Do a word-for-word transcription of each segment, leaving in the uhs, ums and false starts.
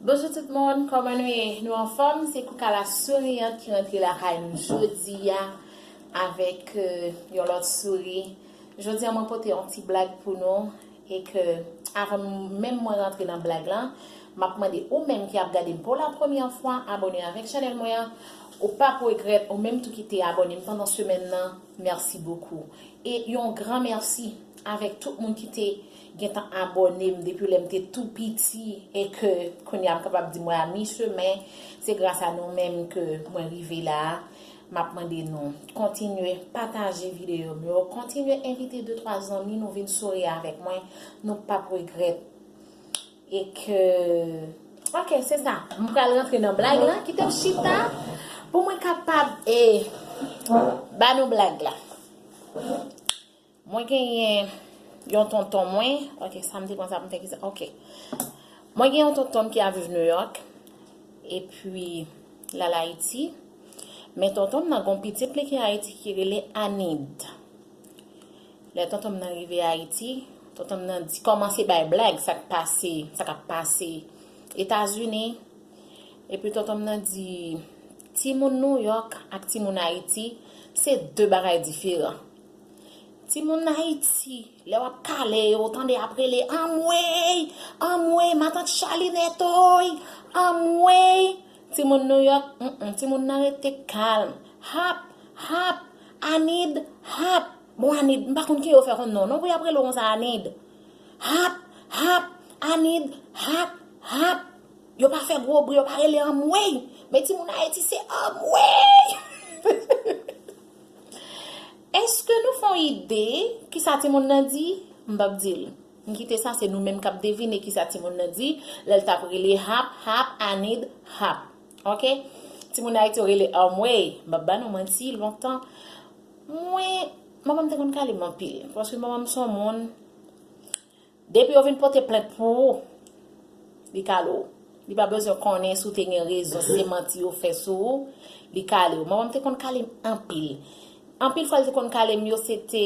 Bonjou tout moun, kòman nou ye? Nou anfòm? Se Koukala Souriante ki rantre lakay nou jodi a avèk euh, yon lòt souri. Jodi a mwen pote yon ti blag pou nou e ke avan menm mwen rantre nan blag lan, m ap mande ou menm ki ap gade m pou la premyè fwa, abòne avèk chanèl mwen an. Ou p ap regrèt, ou menm tou ki te abòne m pandan semèn nan, mèsi bokou. E yon gran mèsi avèk tout moun ki te gentan abòne m depi lè m te tou piti e ke kounye a m kapab di mwen a mi chemen. Se gras a nou menm ke mwen rive la a. M ap mande nou kontinye pataje videyo m yo, kontinye envite de twa zanmi nou vin souri avèk mwen. Nou p ap regrèt. E ke, ok, se sa. M pral rantre nan blag lan, kite m chita pou mwen kapab e ba nou blag la. Mwen genyen yon tonton mwen. Ok, sa m te konn sa pou m fè ki sa. Ok. Mwen gen yon tonton m ki ap viv New York. Epi l al Ayiti. Men tonton m nan gon pitit li ki Ayiti ki rele Anid. Lè tonton m nan rive Ayiti, tonton m nan di kòmanse bay blag sa k pase, sa k ap pase Etazini. Epi tonton m nan di timoun New York ak timoun Ayiti se de bagay diferan. Timoun Ayiti, lè w ap kale yo, w tande y ap rele anmwey, anmwey, matant Chalinèt oy, anmwey. Timoun New York, mm, mm, timoun nan rete kalm. Hap, hap, Anid, hap. Bon, Anid, m pa konn ki yo fè konn non, non, pou y ap rele w konsa, Anid. Hap, hap, Anid, hap, hap. Yo pa fè gwo bri, yo pa rele anmwey. Men timoun Ayiti se anmwey. Èske nou fè yon ide kisa timoun nan di? M p ap di l. M kite sa, se nou menm k ap devine kisa timoun nan di lè l t ap rele hap, hap, Anid, hap. Ok? Timoun Ayiti yo rele anmwey. M p ap ba nou manti, lontan. Mwen, manman m te konn kale m anpil. Paske manman m se yon moun, depi yo vin pote plent pou ou, li kale w. Li pa bezwen konnen si w te gen rezon, si se manti yo fè sou ou, li kale w. Manman m te konn kale m anpil. Anpil fwa l te konn kale m yo, se te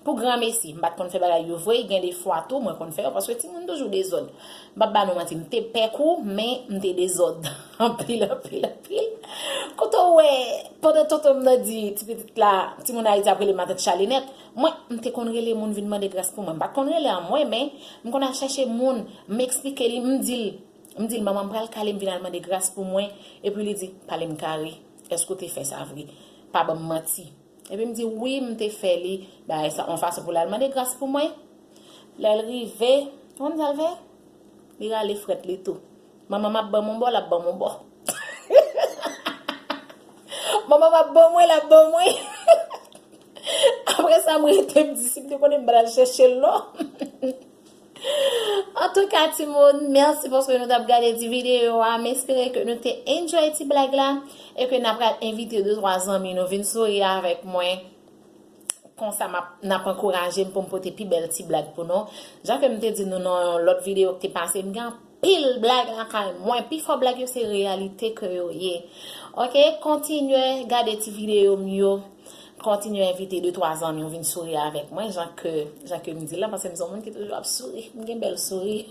pou granmesi. M pa t konn fè bagay yo vre, gen de fwa tou, mwen konn fè yo, paske timoun toujou dezòd. M p ap ba nou manti, m te pè kou, men m te dezòd. Anpil, anpil, anpil. Kote w wè, pandan tonton m nan di ti pitit la, timoun Ayiti ap rele matant Chalinèt, mwen, m te konn rele moun vin mande gras pou mwen. M pa t konn rele anmwey, men m konn al chèche moun, m eksplike li, m di l, m di l, manman m pral kale m, vin al mande gras pou mwen. Epi li di, pale m kare, èske w te fè sa vre? Pa ban m manti. Epi m di, wi, m te fè li, bagay sa, yon fason pou l al mande gras pou mwen. Lè l rive, ou konn sa l fè? Li rale frèt li tou. Manman m ap ban m yon bò, l ap ban m yon bò. Manman m ap ban mwen, l ap ban mwen. Apre sa, mwen rete m di, si m te konnen m pral chèche l non. Antouka, timoun, mèsi paske nou t ap gade ti videyo a. M espere ke nou te enjoy ti blag la e ke n ap pral envite de twa zanmi nou vin souri avèk mwen. Konsa m ap, n ap ankouraje m pou m pote pi bèl ti blag pou nou. Jan ke m te di nou nan yon lòt videyo ki te pase, m gen anpil blag lakay mwen. Pifò blag yo se reyalite ke yo ye. Ok, kontinye gade ti videyo m yo. Kontinye envite de twa zanmi w vin souri avèk mwen, jan ke, jan ke m di la, paske m se yon moun ki toujou ap souri. M gen bèl souri.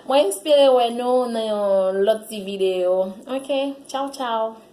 Mwen espere wè nou nan yon lòt ti videyo. Ok, tchaw, tchaw.